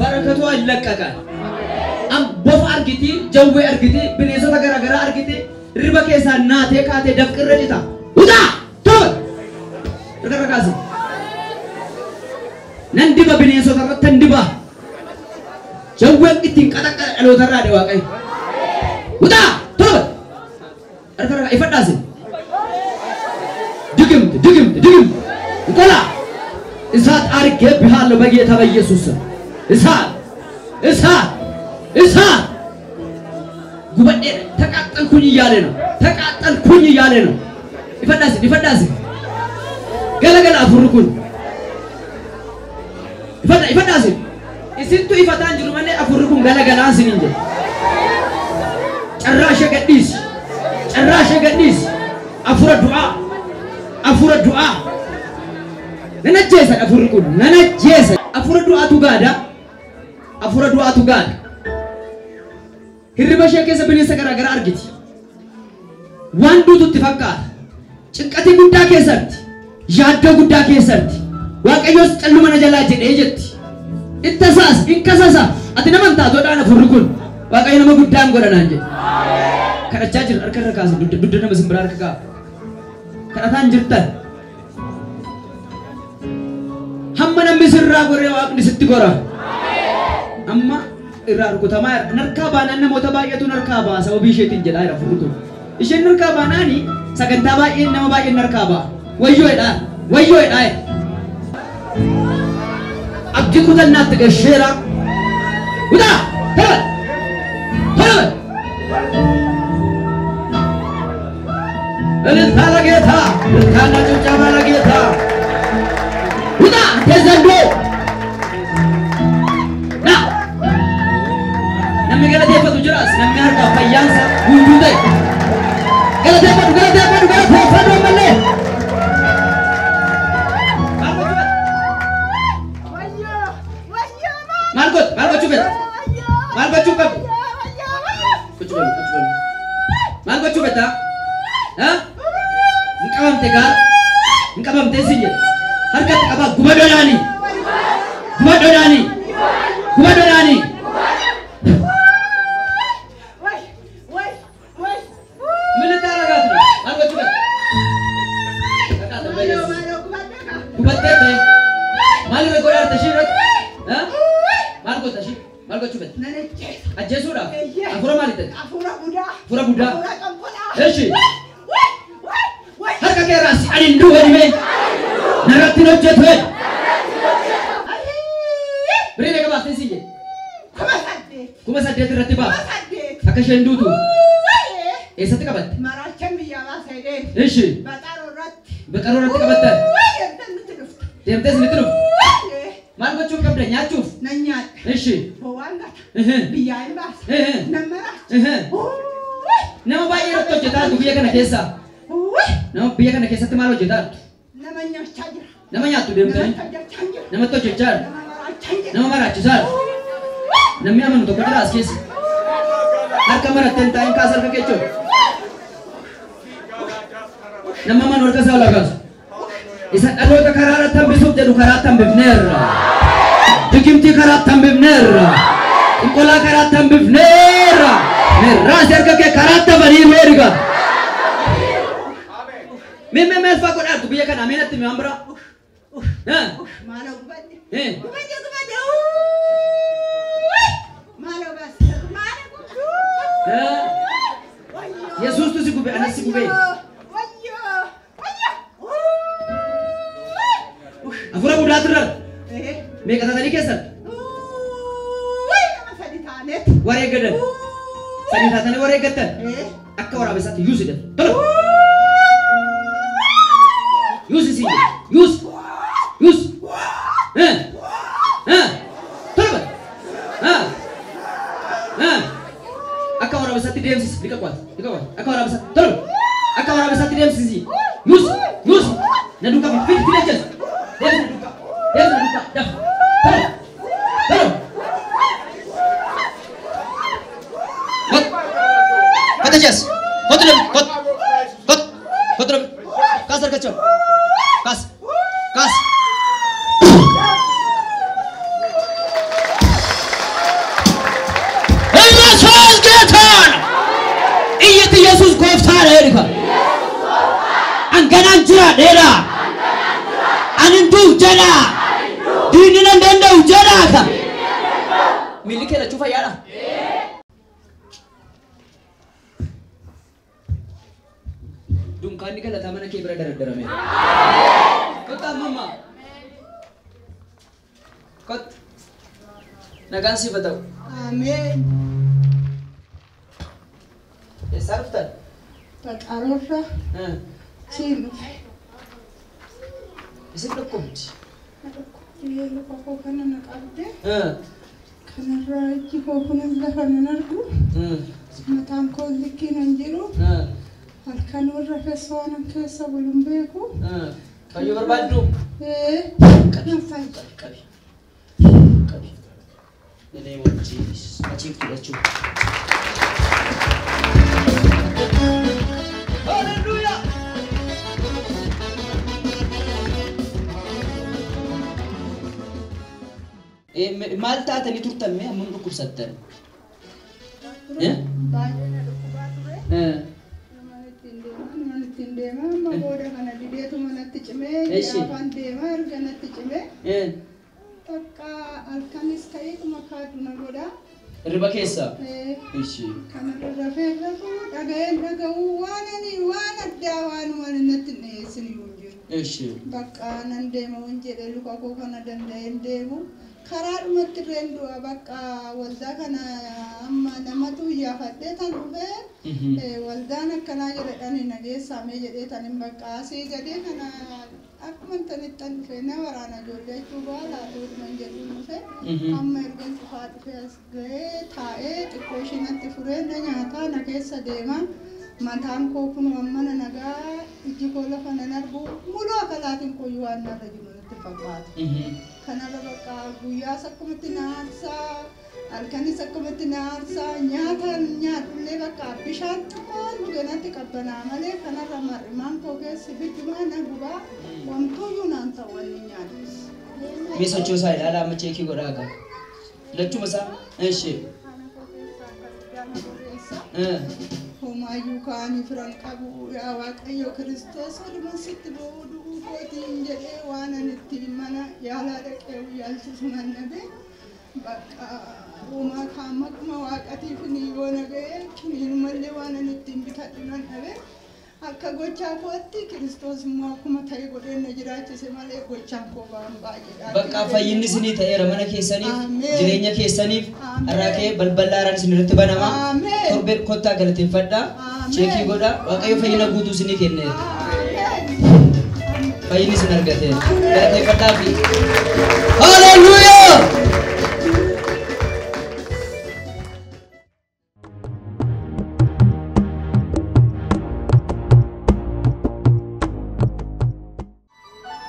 በረከቷ ይለቀቃል። ቦፍ አርጊቲ ጀዌ አርጊቲ bineensota garaagaraa argiti riba keessaa naatee kaatee dafqirra cita. ውጣ ቶሎ harka kaasi. Nan diba bineensota irratti nan diba. Jawween ittiin qaxaqqala dhalootarraa dhe Waaqayyo. ውጣ ቶሎ harka ifadhaasi. ድግምት ድግምት ድግምት እንቆላ እሳት አድርጌብሃለሁ በጌታ በኢየሱስ ስም። እሳት እሳት እሳት ጉበዴ ተቃጠልኩኝ እያለ ነው። ተቃጠልኩኝ እያለ ነው። ይፈዳስ ይፈዳስ ገለገለ አፍርኩን ይፈዳ ይፈዳስ isintu ifataan jiru malee afurri kun galagalaan sin hin jedhe. Carraa gadhiisi. Carraa gadhiisi. Afura du'aa. Afura du'aa. Nan ajjeesan afurri kun nan ajjeesan. Afura du'aatu gaada. Afura du'aatu gaada. Hirriba ishee keessa bineensa garaagaraa argiti. Waan duututti fakkaata. Cinqatii guddaa keessatti. Yaaddoo guddaa keessatti. Waaqayyoos calluma na jalaa jedhee jetti. Ittasaas inkasasa ati nama hin taatu dhaan afurri kun Waaqayyo nama guddaan godha naan jedhe. Kadhachaa jira harka irra kaase dugda nama simbiraa harka kaa'a. Kadhataan jirtan. Hamma namni sirraa goree Waaqni sitti gora. Amma irraa rukutamaa jira. Narkaa baanaan namoota baay'eetu narkaa ba'a sababii isheetiin jedhaa jira afurri kun. Isheen narkaa baanaani sagantaa baay'een nama baay'een narkaa ba'a. Wayyoo jedhaa wayyoo jedhaa. Abdii kutannaatti gasheera. ውጣ ቶሎ በል ቶሎ በል። እልልታ ለጌታ፣ እልልታና ጭብጨባ ለጌታ። ውጣ አንተ ዘንዶ ና። Namni galateeffatu jiraas namni harkaa fayyaansa guutuu ta'e galateeffatu galateeffatu galateeffatu ammallee. Maal gochuu maal gochuu fedha? Maal gochuu qabdu? ቁጭ በሉ ቁጭ በሉ። Maal gochuu fedha? Hin qabamte gaa hin qabamte sin jedhe harkatti qabaa guba dolaanii guba dolaanii guba dolaanii. ምን ልታረጋት ነው? ማል gochuu fedha? Gubattee ta'e maal irra godhaarte ishii irratti? Maal goota ishii? Maal gochuu fedha? Ajjeesuudhaaf? Hafuura maali ta'e? Hafuura budaa. Hafuura budaa. Hafuura qanqolaa. Eshi. Harka kee irraa ani hin du'u jedhime. Narratti hin hojjetu jedhe. Birrii meeqa baaftee siin jedhe? 8,000. 8,000 irratti baaf. 8,000. Akka isheen duutu. Eessatti qabatte? Maraachan biyyaa baasee deemu. Eshi. Baxaaroo irratti. Baxaaroo irratti qabattan. Deemtee nutti dhufte. Deemtee nutti dhufte. Maal gochuu qabda nyaachuuf? Nan nyaadha. Eshi. Bowwaan gata. Biyyaa hin baasa. Nan maraacha. Nama baay'ee irratti hojjetaa jirtu biyya kana keessa. Nama biyya kana keessatti maal hojjetaa jirtu? Nama nyaachaa jira. Nama nyaattu deemtanii? Namatti hojjechaa jira. Namatti hojjechaa jira. Nama maraachaa jira. Nama maraachisaa jira. Namni amanu tokko jira as keessa. Harka marattee hin taa'in kaasa harka kee jechuudha. Nama amanu harka isaa ol haa kaasu. Isa dhaloota karaa irratti hambisuuf jedhu karaatti hambifneerra. Dikimtii karaatti hambifneerra. Xinqolaa karaatti hambifneerra. Raasi harka kee karaatti hafanii erga. Mee mee maal fa'aa godhaatu biyya kana mee natti waan biraa? Maaloo gubadde. Gubadde gubadde. Maaloo baas. Maaloo gubadde. Yesuustu si gube anas si gube. Hafuura budaatu irra. Meeqa taatanii keessan? Nama sadi taaneet. Warra eeggatan. Sadi taatanii warra eeggattan. Akka waraabessaatti yuusi jedhu. Tolo. Yuusi siin jedhu. Yuusi. Yuusi. Tolo bal. Akka waraabessaatti deemsisi. Liqa qo'ata. Liqa qo'ata. Akka waraabessaatti. Tolo. Akka waraabessaatti deemsisi. Yuusi. Yuusi. Na duukaa fi fidi jechuudha. Deemsi na duukaa. Deemsi na duukaa. Dafa. Tolo. Tolo. Kota jas. Kota dem. Kot. Kot. Kota dem. Kas harka Kas. Kas. fayyaadha? Dunkaanni galataa mana kee bira daradarame. Kottu amma. Kottu. Nagaan siif haa ta'u. Ameen. Eessaa dhuftan? Qaxaroorra. Siin dhufe. Isin dhukkubdi? Dhukkubdi luka koo kana na qabde. Kanarraa ijji koo kunis lafa nan argu. Mataan koo likkiin hin jiru. Halkan warra keessa waan keessa buluun beeku. Fayyuu barbaaddu? Nan fayya. Qabi. Qabi. In the name of Jesus. Achieve to let you. Hallelujah! Maal taatanii turtan mee hammam dhukkubsattan? Baay'ee na dhukkubaa ture. Mana ittiin deemaa amma booda kana dideetu manatti cimee afaan deemaa erga natti cimee takka halkanis ta'eetuma kaadhu na godha. Hirriba keessa? Kanarra rafee rafuu dhaga'een dhaga'uu waan ani waan addaa waanuma natti hin dhiyeessin iyyuu hin jiru. Bakka nan deema waan jedhee luka koo kana danda'een deemu. Karaa dhumatti irreen du'a bakka waldaa kana amma namatu iyyaafadhee tan dhufee waldaan akkanaa jedhadhaan nageessamee jedhee tan hin bakka asii gadee kana akkuma tanittan dhufee na waraana ijoollee jechuu baala dhuman jedhuun dhufe amma erga cufaa dhufee as ga'ee taa'ee xiqqoo ishee natti furee na nyaataa na keessa deema mataan koo kun amma na nagaa ijji koo lafa nan argu muluu akalaatiin koyyuu waan narra jiru natti fakkaata. Kanarra bakka guyyaas akkumatti na aarsaa halkanis akkumatti na aarsaa nyaata nyaadhullee bakka bishaan xiqqoon dhuge natti qabbanaa malee kanarra mar'imaan koo keessi biddumaa na gubaa wantuuyyuu naan ta'u wanni nyaadhus. Mee sochoosaa ilaalaa amma cheekii godhaa gaa. Lachuma isaa? Eshi. Homaayyuu kaanii firan qabu yaa Waaqayyo Kiristoos walumaa sitti ba'uu du'uu kootiin jedhee waan ani ittiin mana yaalaa dhaqee yaalchisu nan dhabe bakka homaa kaan maquma waaqatiif ni yoona ga'ee kiniinumallee waan ani ittiin bitadhu nan dhabe akka gochaa kootti Kiristoos immoo akkuma ta'e godhee na jiraachise malee gochaan koo waan baay'eedha. Bakka fayyinni isinii ta'eera mana keessaniif jireenya keessaniif har'aa ka'ee balballi haaraan isin irratti banama. Torbee kottaa galateeffadhaa. Cheekii godhaa. Waaqayyo fayyina guutuu isinii kenneera. Fayyinni isin argateera. Galateeffadhaa fi Hallelujah!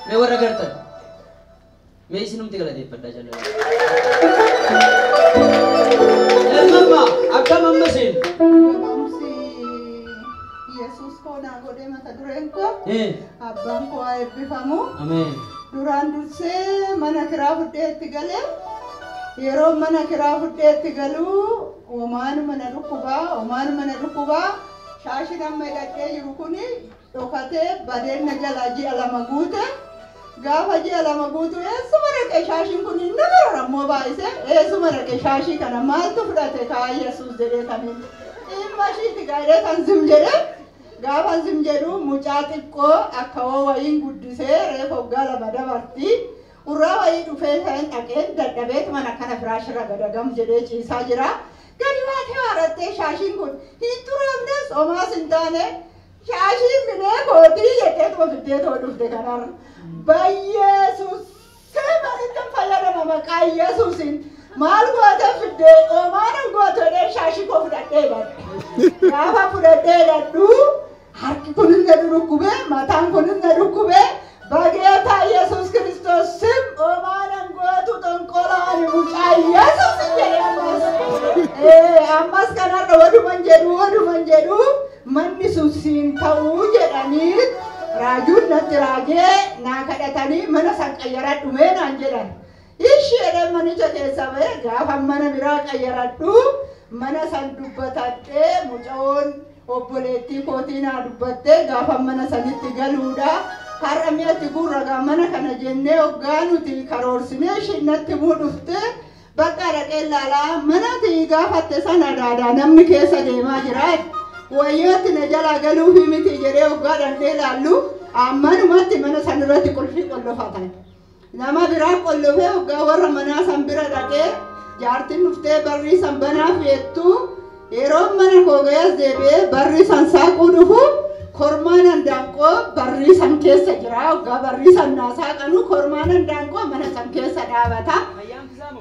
Mee warra gartan mee isinumti galateeffadhaa jaalladha. Mamma akkam amma isin? Gabaabsi Yesuus koo naa godhee mata dureen koo abbaan koo haa eebbifamu. Ameen. Duraan dursee mana kiraa fudhee itti galee yeroo mana kiraa fudhee itti galuu homaan mana dhukkubaa shaashiin amma hidhadhee jiru kuni dhokatee badeen na jalaa ji'a 2 guute. Gaafa ji'a 2 guutu eessuma dhaqee shaashiin kun nama rarammoo baay'ise eessuma dhaqee shaashii kana maaltu fudhate kaa Yesuus jedhee taniin dhimma ishiitti gaa'ee tan zim jedhee gaafa zim jedhu mucaa xiqqoo akka wayiin guddisee reefa waggaa 2 dabarti urraa wayii dhufee kan dhaqeen dadhabeet mana kana firaashirra gadagam jedhee ciisaa jira. Gadi baatee haarattee shaashiin kun hin xuraafnes homaas hin taane shaashiin minee kootii jetteetuma fiddee too dhufte kanarra. Baay'eesuus seemaritti fayyadama maqaa Yesuusiin maal goote fiddee homaan gootee shaashii koo fudhadhee badhe. Gaafa fudhadhee dhadhu harki kunis na dhukkubee mataan kunis na dhukkubee bageetaa Yesuus Kiristoos sim homaan gootu xonqolaan mucaa Yesuus jedhee ammas. Ammas kanarra waduman jedhu manni sun siin ta'uu jedhanii raajuun natti raajee naa kadhatanii mana san qayyaradhu mee naan jedhan. Isheedhaan manicha keessa ba'e gaafa mana biraa qayyaradhu mana san dubbatadhee mucaa'oon obboleettii kootii naa dubbattee gaafa mana sanitti galuudha. Har'a mi'atti gurra mana kana jennee hoggaa nuti karoorsinee isheen natti muu dhuftee Bakka dhaqee ilaalaa mana ta'e gaafatte sana daadaa namni keessa deemaa jira. Wayyootti na jalaa galuufi miti jedhee waggaa dhandhee ilaallu ammanumatti mana sanarratti qulfii qollofatan. Nama biraa qollofee waggaa warra manaa san bira dhaqee jaartiin dhuftee barrii san banaa feettu yeroo mana koo ga'ees deebi'ee barrii san saaquu dhufu kormaan handaanqoo barrii san keessa jira. Waggaa barrii san naa saaqanu kormaan handaanqoo mana san keessa dhaabata.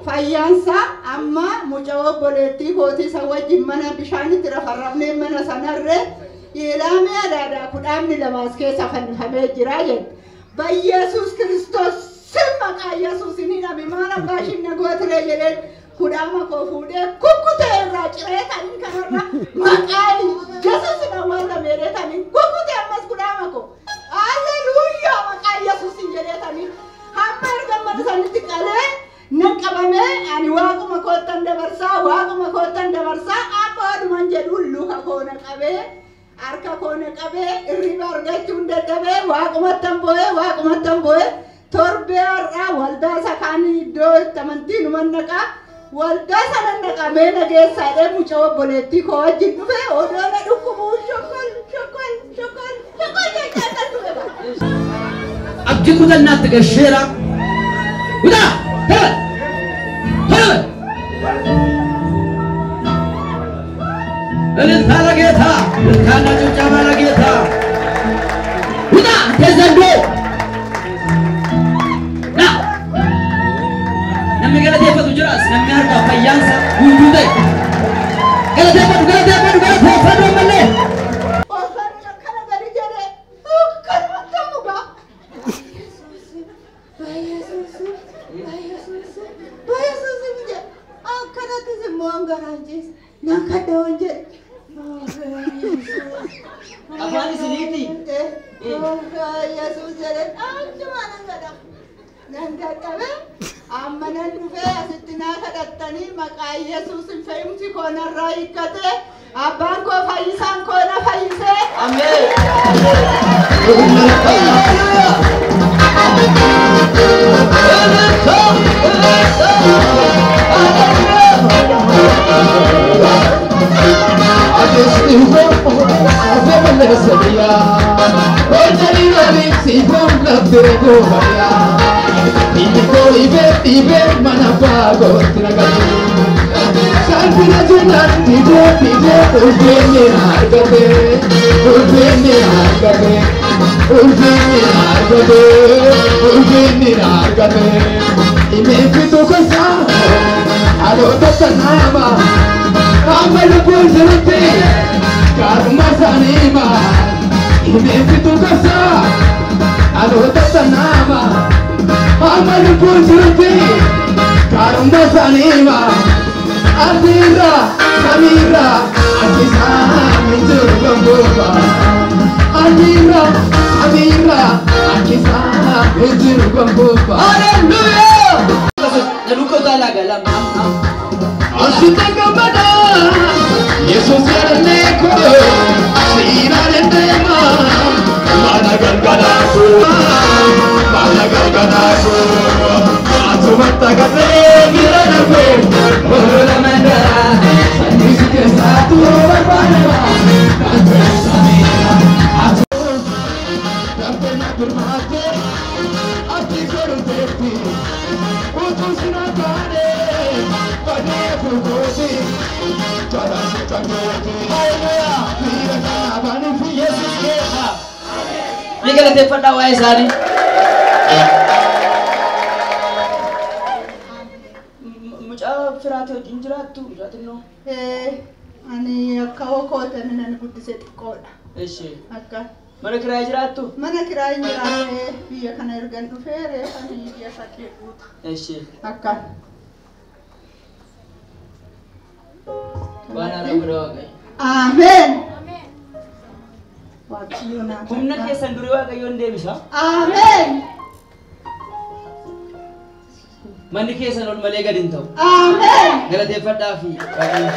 Fayyaansa amma mucaa obboleettii kootii isa wajjin mana bishaanitti rafarrafnee mana sanarree ilaamee adaadaa kudhaamni lamaas keessa fannifamee jira jedhe. Bayyesuus Kiristoos sin maqaa Yesuus hin hidhame maal abbaa ishiin na gootiree jedheen kudhaama koo fuudhee kukkutee irraa ciree taniin kanarra maqaa Yesuus hin awwaalame jedhee taniin kukkutee ammas kudhaama koo. Alleluuyaa maqaa Yesuus hin jedhee taniin hamma erga mana sanitti qalee nan qabamee ani waaquma koottan dabarsaa amma oduman jedhu luka koo na qabee harka koo na qabee irriba argachuun dadhabee waaqumattan boo'ee torbee har'aa waldaa isa kaanii iddoo itti amantii numan naqaa waldaa sana naqamee nageessaadhee mucaa obboleettii koo wajjin dhufee odoo na dhukkubuu shokol shokol shokol shokol jechaa kan dhufe. Abdii kutannaatti gasheera. Kutaa! Tole! Tole! እልልታ ለጌታ፣ እልልታና ጭብጨባ ለጌታ። ውጣ አንተ ዘንዶ ና። Namni galateeffatu jiraas namni harkaa fayyaansa guutuu ta'e. Galateeffadhu galateeffadhu galateeffadhu ammallee. Akkana gadi jedhee akkanumatti mukaa. Baay'eesuus jedhe akkanattis immoo hangaraan ciise nan kadhawan jedhe. Afaan isiniiti. Yesuus jedhee achuma nan kadha. Nan dadhabe amma nan dhufee asitti naa kadhattanii maqaa Yesuusin fe'umsi koo narraa hiikkate abbaan koo fayyisaan koo na fayyisee. Ameen. Hallelujah! Ni galateeffadhaa waa'ee isaanii. Mucaa firaatee wajjin jiraattu mucaa xinnoo. Ani akka kootan nan guddise xiqqoodha. Eshi. Akka. Mana kiraayii jiraattu? Mana kiraayii jiraatee biyya kana ergan dhufee reefani biyya saddeet guuta. Eshi. Akka. Waan haaraa godha Waaqayyo. Ameen. Waaqayyo naa. Humna keessan durii Waaqayyoon deebisa. Ameen. Manni keessan ol malee gadi hin ta'u. Ameen. Galateeffadhaa fi Waaqayyo.